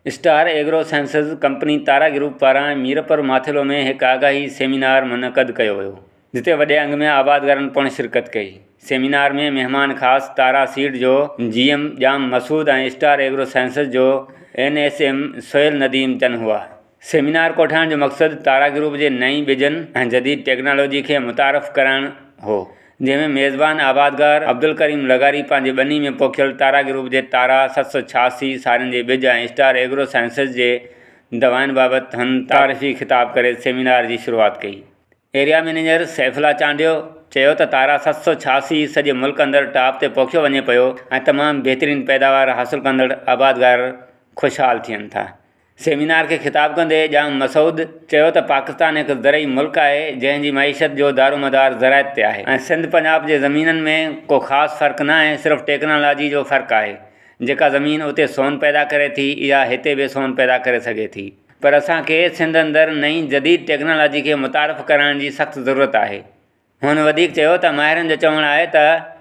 Star agro sciences company Tara group پاران ميرپور ماٿيلو ۾ هڪ آگاهي سيمينار منعقد ڪيو ويو، جتي وڏي انگ ۾ آبادگارن پڻ شرڪت ڪئي. سيمينار ۾ مهمان خاص تارا سيڊ جو G M Jam Masood ۽ star agro sciences جو N S M Sohail Nadeem جن هئا. سيمينار ڪوٺائڻ جو مقصد تارا گروپ جي نئين ٻجن ۽ جديد ٽيڪنالاجي کي متعارف ڪرائڻ هو، جنهن ۾ ميزبان آبادگار عبدالڪريم لغاري پنهنجي ٻني ۾ پوکيل تارا گروپ جي تارا 786 سارين جي ٻج ۽ اسٽار ايگرو سائنسز جي دوائن بابت هن تعارفي خطاب ڪري سيمينار جي شروعات ڪئي. ايريا مئنيجر سيف الله چانڊيو چيو ته تارا 786 سڄي ملڪ اندر ٽاپ تي پوکيو وڃي پيو ۽ تمام بهترين پيداوار حاصل ڪندڙ آبادگار خوشحال ٿين ٿا. سيمينار کي خطاب ڪندي ڄام مسعود چيو ته پاڪستان هڪ زرعي ملڪ آهي جنهن جي معيشت جو دارومدار زراعت تي آهي ۽ سنڌ پنجاب جي زمينن ۾ ڪو خاص فرق ناهي صرف ٽيڪنالاجي جو فرق آهي جيڪا زمين اتي سون پيدا ڪري ٿي اها هتي به سون پيدا ڪري سگهي ٿي پر اسان کي سنڌ اندر نئين جديد ٽيڪنالاجي کي متعارف ڪرائڻ جي سخت ضرورت آهي هن وڌيڪ چيو ته ماهرن جو چوڻ آهي ته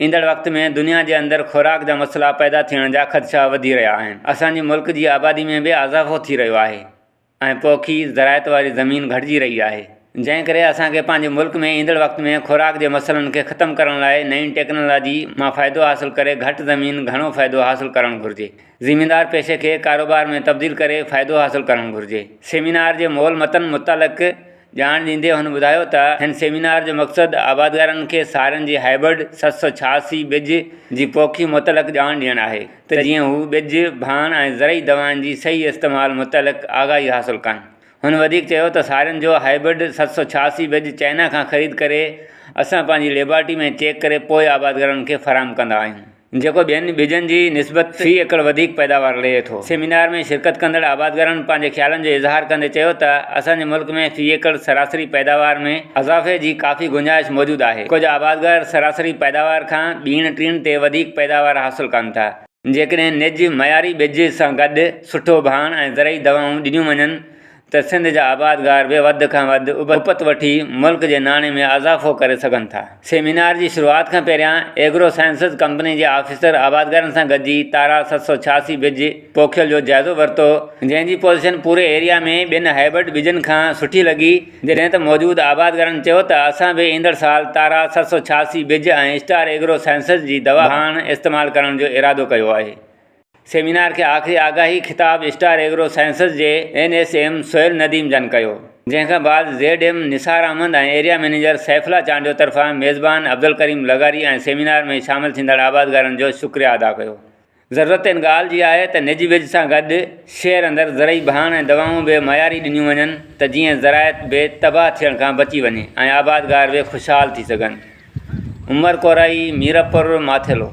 ايندڙ وقت ۾ دنيا جي اندر خوراڪ جا مسئلا پيدا ٿيڻ جا خدشا وڌي رهيا آهن. اسان جي ملڪ جي آبادي ۾ به اضافو ٿي رهيو آهي ۽ پوکي زراعت واري زمين گهٽجي رهي آهي. جنهن ڪري اسان کي پنهنجي ملڪ ۾ ايندڙ وقت ۾ خوراڪ جي مسئلن کي ختم ڪرڻ لاء نئين ٽيڪنالاجي مان فائدو حاصل ڪري گهٽ زمين گهڻو فائدو حاصل ڪرڻ گهرجي. زميندار پيشي کي ڪاروبار ۾ تبديل ڪري فائدو حاصل ڪرڻ گهرجي. سيمينار جي مول متن متعلق ڄاڻ ڏيندي هن ٻڌايو ته هن سيمينار جو مقصد آبادگارن کي سارين جي هائبرڊ 786 ٻج جي پوکي متعلق ڄاڻ ڏيڻ آهي ته جيئن هو ٻج، ڀاڻ ۽ زرعي دوائن جي صحيح استعمال متعلق آگاهي حاصل ڪن. هن وڌيڪ چيو ته سارين جو هائبرڊ 786 ٻج چائنا کان خريد ڪري اسان پنهنجي ليبارٽري ۾ چيڪ ڪري پوء آبادگارن کي فراهم ڪندا آهيون. جيڪو ٻين ٻجن جي نسبت في ايڪڙ وڌيڪ پيداوار لهي ٿو. سيمينار ۾ شرڪت ڪندڙ آبادگارن پنهنجي خيالن جو اظهار ڪندي چيو ته اسان جي ملڪ ۾ في ايڪڙ سراسري پيداوار ۾ اضافي جي ڪافي گنجائش موجود آهي. ڪجهه آبادگار سراسري پيداوار کان ٻيڻ ٽيڻ تي وڌيڪ پيداوار حاصل ڪن ٿا. جيڪڏهن نج معياري ٻج سان گڏ سٺو ڀاڻ ۽ زرعي دوائون ڏنيون وڃن ته سنڌ جا آبادگار به وڌ کان وڌ اپت وٺي ملڪ جي ناڻي ۾ اضافو ڪري سگهن ٿا. سيمينار جي شروعات کان پهريان ايگرو سائنسز ڪمپني جي آفيسر آبادگارن سان گڏجي تارا 786 ٻج پوکيل جو جائزو ورتو، جنهن جي پوزيشن پوري ايريا ۾ ٻين هائبرڊ ٻجن کان سٺي لڳي، جڏهن ته موجود آبادگارن چيو ته اسان به ايندڙ سال تارا 786 ٻج ۽ اسٽار ايگرو سائنسز جي دوا ڀاڻ استعمال ڪرڻ جو ارادو ڪيو آهي. سيمينار کي آخري آگاهي خطاب اسٽار ايگرو سائنسز جي N S M Sohail Nadeem جن ڪيو، جنهن کان بعد Z M Nisar Ahmed ۽ area manager Saifullah Chandio طرفان ميزبان عبدالڪريم لغاري ۽ سيمينار ۾ شامل ٿيندڙ آبادگارن جو شڪريه ادا ڪيو. ضرورت ان ڳالهه جي آهي ته نج ٻج سان گڏ شهر اندر زرعي ڀاڻ ۽ دوائون به معياري ڏنيون وڃن ته جيئن زراعت به تباهه ٿيڻ کان بچي وڃي ۽ آبادگار به خوشحال ٿي سگهن. عمر ڪورائي، ميرپور ماٿيلو.